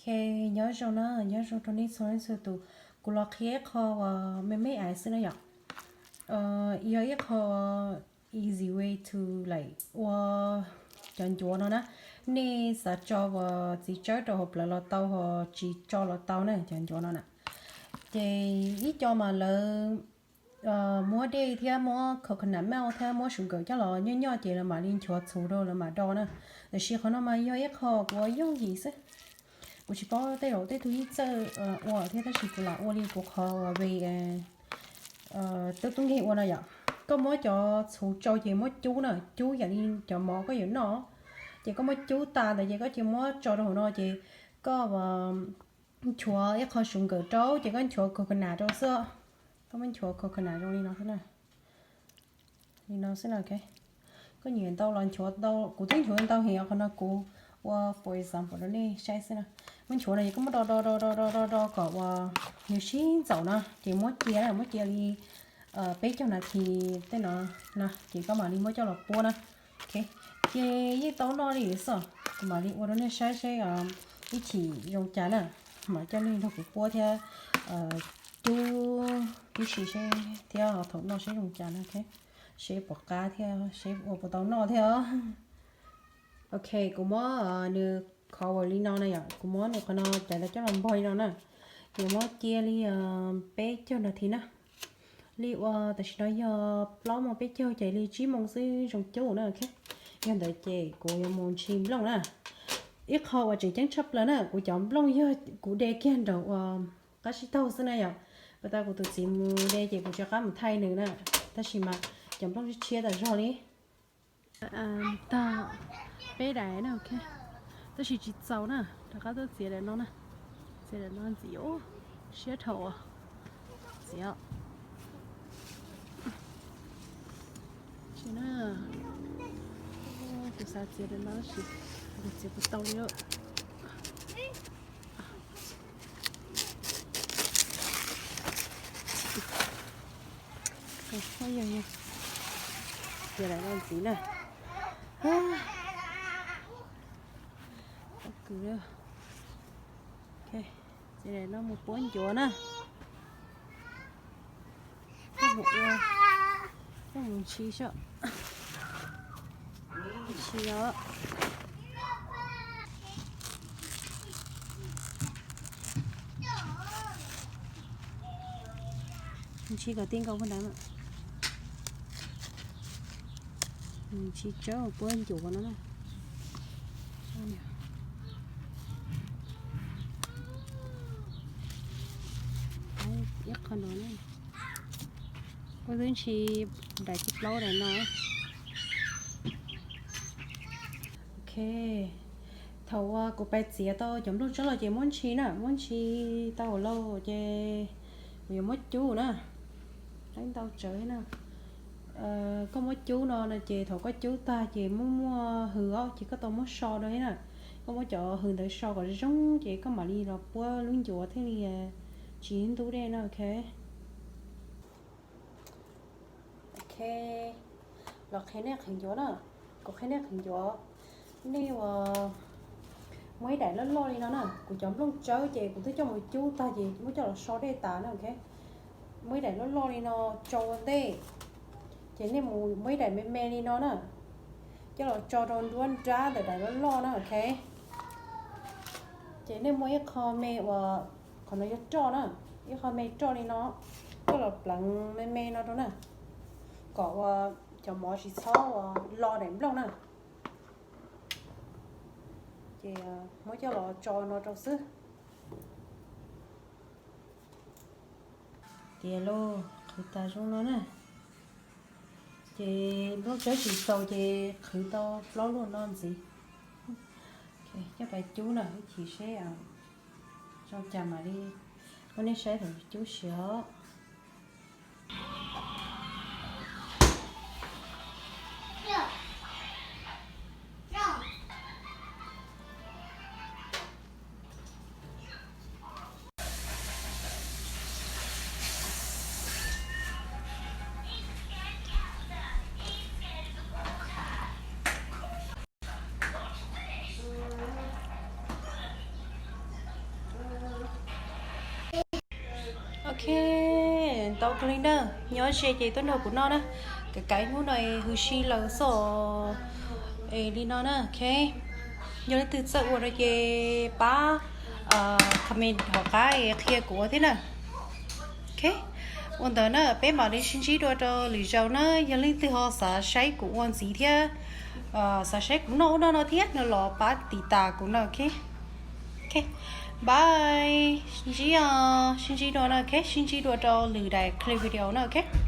Nyob zoo na, nyob zoo rau nej txhua leej txhua tus. Kuv los qhia ib qho uas me me ais xwb na yom. Yog ib qho easy way to like ua cov ncuav no na. Nej xav tso uas txiv tsawb rau hauv plawv los tau, ho tsis tso los tau na, cov ncuav no na. Ces ib co mas lawv muab dej thiab muab coconut milk thiab muab sugar coj los nyoj nyoj ces lawv mam li nchuav txhuv rau lawv mam do na. Tiam sis qhov no mas yog ib qho kuv ua yooj yim xwb. Kuv tsis paub tej zaum tej tug yeej txawj ua thiab, tab sis kuv lam ua li kuv qhov uas ve tub tub nkeeg ua no yom. Koj muab cov txhuv tsau ces muab cub na, cub yam li cov mov koj yuav noj. Ces koj muab cub tas ntawd ces koj cia muab tso rau hauv no ces koj nchuav ib qho sugar rau ces koj nchuav coconut rau xwb. Koj muab nchuav coconut zoo li no xwb na. Li no xwb na, ok. Koj nyiam ntau los nchuav ntau, kuv twb nchuav ntau heev os, qhov no kuv ua for example rau nej saib xwb na. Muab nchuav no ces koj muab do do do do do do do kom uas nws sib ntxaum no ces muab cia na, muab cia li peb caug nas this tej no na, ces koj mam li muab coj los puab na. Ok, ces yeej tau noj li xwb. Kuv mam li ua rau nej saib seb ib chim zoo cas na, mam coj nej nrog kuv puab thiab cub tib si seb thiab thaum noj seb zoo cas na, ok. Seb puas qab thiab seb ua puas tau noj thiab. Ok, kuv muab nws cover li no na yom, kuv muab nws qhov no caiv los coj los npog li no na. Ces muab cia li peb caug nas this na. Li uas tam sim no yog plaub moos peb caug ces li tsib moos xwb zoo cub na, ok. Yog ntawd ces kuv yuav mus ntshis nplooj na. Ib qho uas tseem ceeb tshaj plaws na, kuv cov nplooj yog kuv de kiag nraum uas qab tsib taug xwb na yom. Pas tas kuv tus txiv mus de ces kuv rov qab mus thaij nws na. Tab sis mas cov nplooj tshiab tshiab tas zog li. Tag peb daim na, ok. Tab sis tsis txaus na, rov qab tuaj txiav daim no na. Txiav daim no ntxiv, siab dhau txiav. Tsis na, kuv xav txiav daim no tab sis kuv txiav puas tau li. Yog, yog, txiav daim no ntxiv na. Pob kws, ok, txiav daim no mus puab ncuav na. Koj mus ua, koj mus ntshis saib. Ntshis os. Ntshis kom ti nkaus puag nrad. Ntshis tsawb puab ncuav no na. Ib qho no na. Kuv twb ntshis daim thib plaub daim no. Ok, thaum uas kuv pais txiav tau cov nplooj tsawb los ces muab ntshis na, muab ntshis tau hauv lauj ces kuv yuav muab cub na. Ib ntau tsawv na. Koj muab cub no no ces thaum koj cub tag ces muaj muaj hws os ces koj tau muab so rau thiab na. Koj muab cov hws ntawd so kom zoo ces koj mam li los puab lub ncuav thiaj li tsis ntub dej na, ok. Ok, los qhia nej qhwv ncuav na. Kuv qhia nej qhwv ncuav. Nej ua, muaj ib daim loj loj li no na, kuv cov nplooj tsawb ces kuv twb coj mus cub tag ces muab coj los so dej tas na, ok. Muaj ib daim loj loj li no tso ua ntej, ces nej mus muaj ib daim me me li no na, coj los tso rau nruab nrab ntawm daim loj loj na, ok. Ces nej muaj ib qho me uas, qhov no yog roj na, ib qho me roj li no, coj los pleev me me no rau na, kom ua cov mov tsis txhob ua lo daim nplooj na. Ces muab coj los tso no rau xwb. Tiav lauj, qhwv tas zoo no na. Ces nplooj tsawb tsis txaus ces qhwv tau plaub luaj no ntxiv. Coj pais cub na, ib chim seb zoo cas mam li muab nej saib thaum cub siav os. Ntau kawg li na, nyob ze ces tuaj nrog kuv noj na, kawm kawm ib hnub no hwm si lawm xwb. Es li no na, ok. Yog leej twg txawj ua no ces pab comment hauv qab es qhia kuv ua thiab na. Ok, ua ntawd na peb mam li sib ntsib dua rau lwm zaus na. Yog leej twg ho xav saib kuv ua ntxiv thiab xav saib kuv noj ub noj no thiab no los pab tiv tas kuv na, ok. Ok, bye, sib ntsib os, sib ntsib dua na, ok, sib ntsib dua rau lwm daim clip video na, ok.